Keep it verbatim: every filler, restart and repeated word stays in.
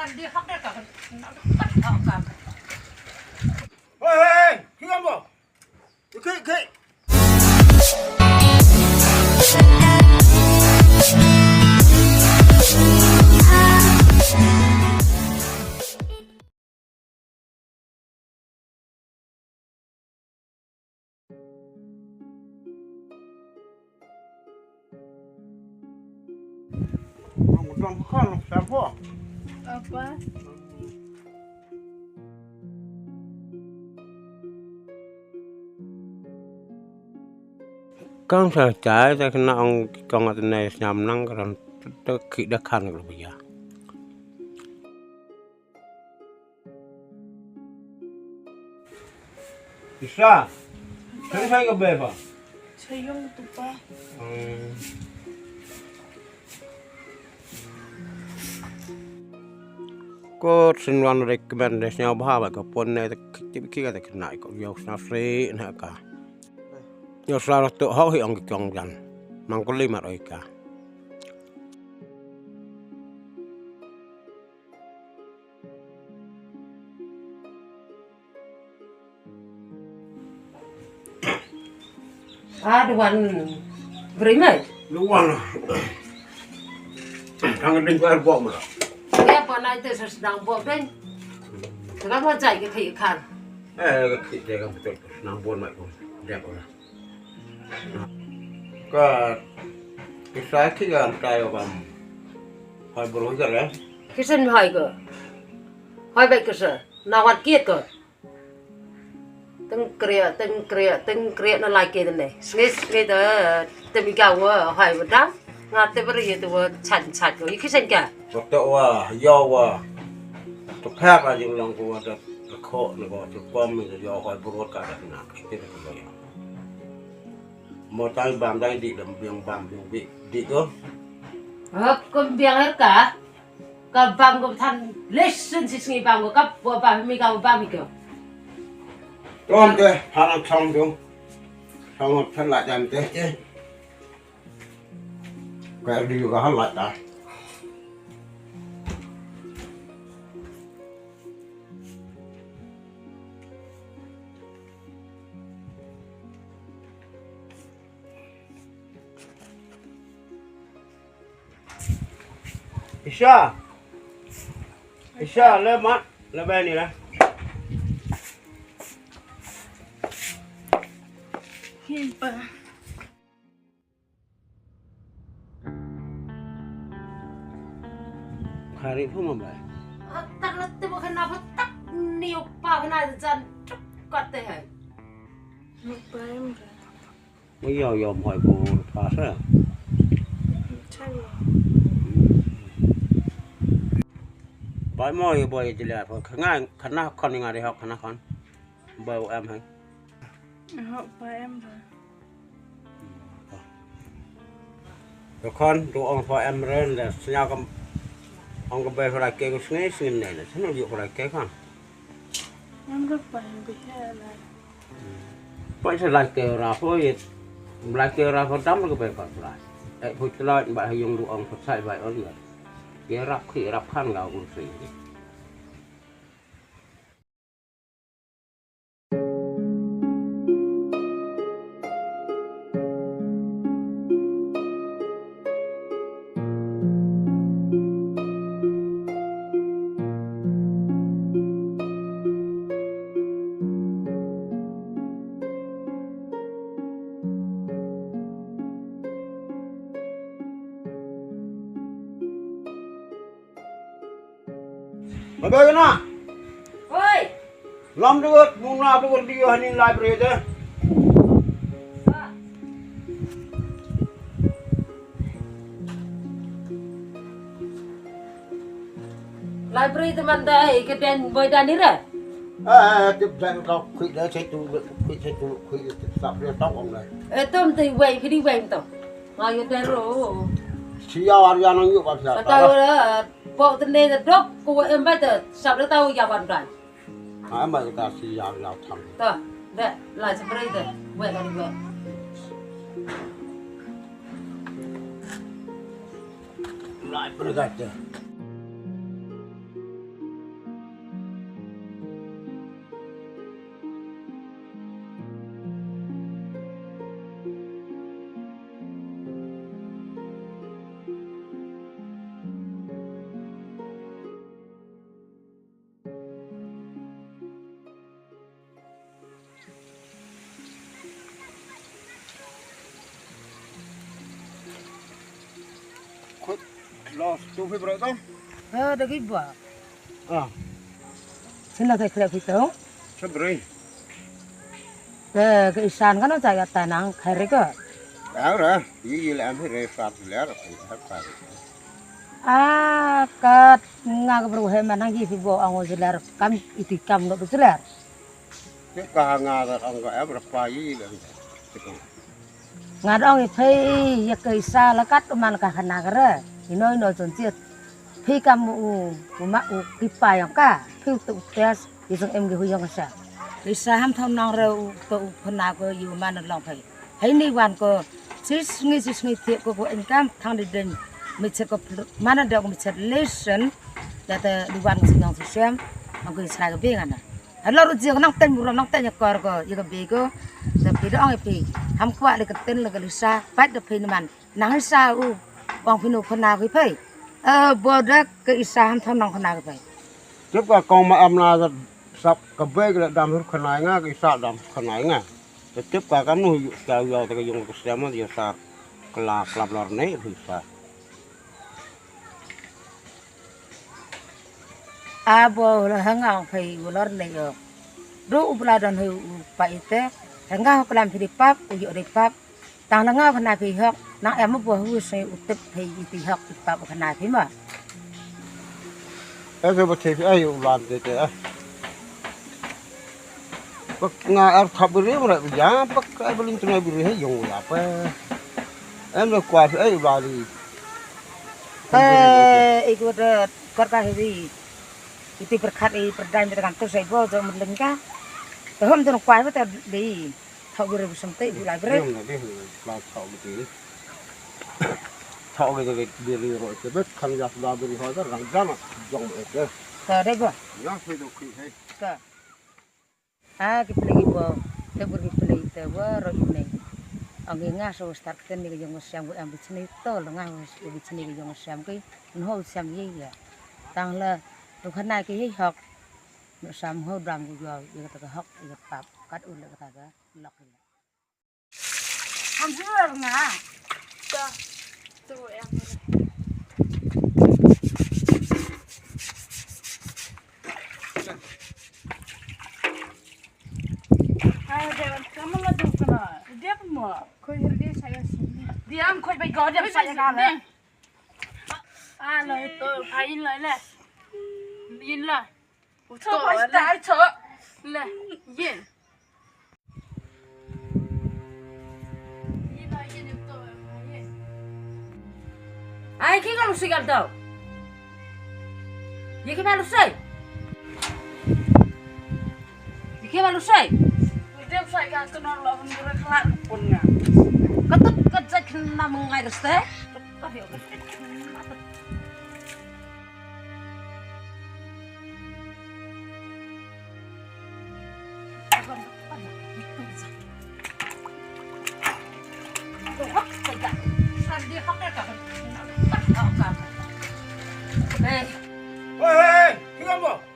Hei, hei, hei, kian bo. Ki, ki. Apa? Kan sa chai ta kena ong kong at ne sñiaw nang ka ran ta ki da kan ka rupiah. Isa, sa sa ka beba. Sa yung tu pa. Hmm. Ko sin wan recommend ne sñiaw bha ba ka pon ne ta ki ki ka ta kena ko yo sna free na ka. Yo sa to ho hi ong ki kong jan. Mang ko li mar oi ka. Ah, duan beri mai. Duan. Tang ding ko er bok mula. Ya, pa nai te sa sedang bok ben. Tengah mo jai ke thei kan. Eh, ke thei kan betul. Nang bon mai ko. Dia ko. Ka kisa ki kan tai kam. Hai bro jar ya. Kisan hai ko. Hai bai kisa. Nawat kiet ko. Teng kriah, teng kriah, teng kriah na lai ke ne. Sngi sngi da te mi ka wa hai wa dang. Nga te bari ye te wa chan chan ko. Iki sen ka. Wa te wa yo wa. Te pha ka jing long ko wa da ko ne ko te pom mi da yo hai burot ka da na. Te ko ya. Mo tai bam dai di dam biang bam biang bi di ko. Ha, kum biang er ka. Ka bam ko than listen si sngi bam ko kap bo bam mi ka bam mi ko. Tom te, harang chong tu. Chong than la jan te. Ka di ka han la ta. Isha. Isha, le mat, le bai ni le. Hi pa. Khari phu ma bai. Atak le te bo khana phu tak ni u pa khana jan tuk kat te hai. Mo bai em ra. Mo yo yo mo hai phu pa sa. Chalo. Bai mo yo bai jila phu khana khana khon nga de hok khana khon. Bai em hai. Hok bai em ra. Ka khon, tu ong pha em ren da sñiaw kam ong ka bai pha lai ke ko sngi sngi ne ne. Sñiaw yu pha lai ke khon. Em ro pa em bi he lai. Pa sa lai ke ra pho ye. Lai ke ra pho dam ka bai pha lai. Eh, phu chlai ba ha yung tu ong pha sai bai on ya. Ye rap khi rap khan ga ur sui. Ba ba na. Oi. Lam duot, muna duot di hani library de. Library te man da, eh, ke den boy dani re. Eh, eh, te ben ka khui de, se tu khui, se tu khui, se sap de tong ong de. Eh, tom te wei, kidi wei to. Ma yo de ro. Sia ar ya nang yu ka sia. Kata ora. Pok tene da dok ko em ba ta sab da tau ya ban ban. Ai ma ka si ya ya thang. Ta da la sa pre da. Wei la wei. Lai pre da. Los tu phi bro to? Ha, da ki ba. Ah. Sila ka khlek phi to? Sa bro. Ke, ke isan kan ta ya tanang khere ka. Ya ra, yi yi la am re fa ler, fa. Ah, kat nga ka bro he manang yi phi bo ang o ler kam iti kam no ler. Tip ka ha nga da ong ka em ra pa yi le. Nga da ong i phei ïa ka Isa la kat u man ka khana ka re. Ino ino jon jied. Phei kam u u ma u ki pa ïong ka. Phei u tu u tes i jong em ki hu ïong ka sa. Isa ham thau nong re u tu u khana ko yu man long phei. Hei ni wan ko sis ngi sis ngi thiek ko ko income thang di deng mi chet ko pl-, mana dok mi chet lesen. Da te di wan ko sinyong sisiam ang ko isra ko bi ngana. Halo ru jia ko nang ten burom nang ten ya kor ko ya ko bi ko. Da pi da ong pi ham kwah le ka ten le ka lisa pat da pi naman nang isa u ong pi nu ko na ko pi. Eh, bodak ke isa ham thon nang ko na ko pi. Tip ka kong ma am na da sap ka bi ka dam hur ko na nga ke isa dam ko na nga. Te tip ka kam nu yu sa yu te ka yung ko stem yu sa kla klap lor ne yu sa. Abo la hanga ong phei u lor ne yo. Du u bla don hu u pa ite. Hanga ho klam phi di pap u yo di pap. Tang la nga khana phi hok nang em bo hu se u tip phei iti hok i pap khana phi ma. Ese ba te ai u lan te te ah. Bak nga ar thap biri mra ya bak ai balin tuna biri he yong ya pa. Em le kwa ai bali. Eh, iku de kor ka hewi. Iti perkhat i perdain de kan tu sai bo jo merlengka. Tehom tu kwa ba ta di. Thau biri bu sante bu lai biri. Yong na de la thau biri. Thau ge de biri ro te bet kan ya la biri ho da rang jama jong e ke. Ta de ba. Ya phi do khi he. Ta. A ki pynlei ki bong te bur ki pynlei te wa ro ine. Ang ki nga so start ken ni ki yong siam ki am bichni to lo nga so bichni ki yong siam ki nho siam ye ya. Tang la tu khana ki ye hok. No sam ho dam ku yo ye ka hok ye pap kat u le ka ka lok ye. Ang jua nga. Ka. Tu em. Ai, dia kamu nggak tahu kena. Dia apa mau? Kau dia saya sini. Dia ang kau baik kau dia saya kalah. Ah, lo itu, pain lo le. Yin lo. Uto le. Uto le. Yin. Ai ki ka lusi kal tau. Ye ki ba lusi. Ye ki ba lusi. Dem sai ka tu nor lo hun bure khlak pun nga. Ka tut ka jai kna mengai reste. Ka dio ka jai kna. Hey. Hey, hey, hey,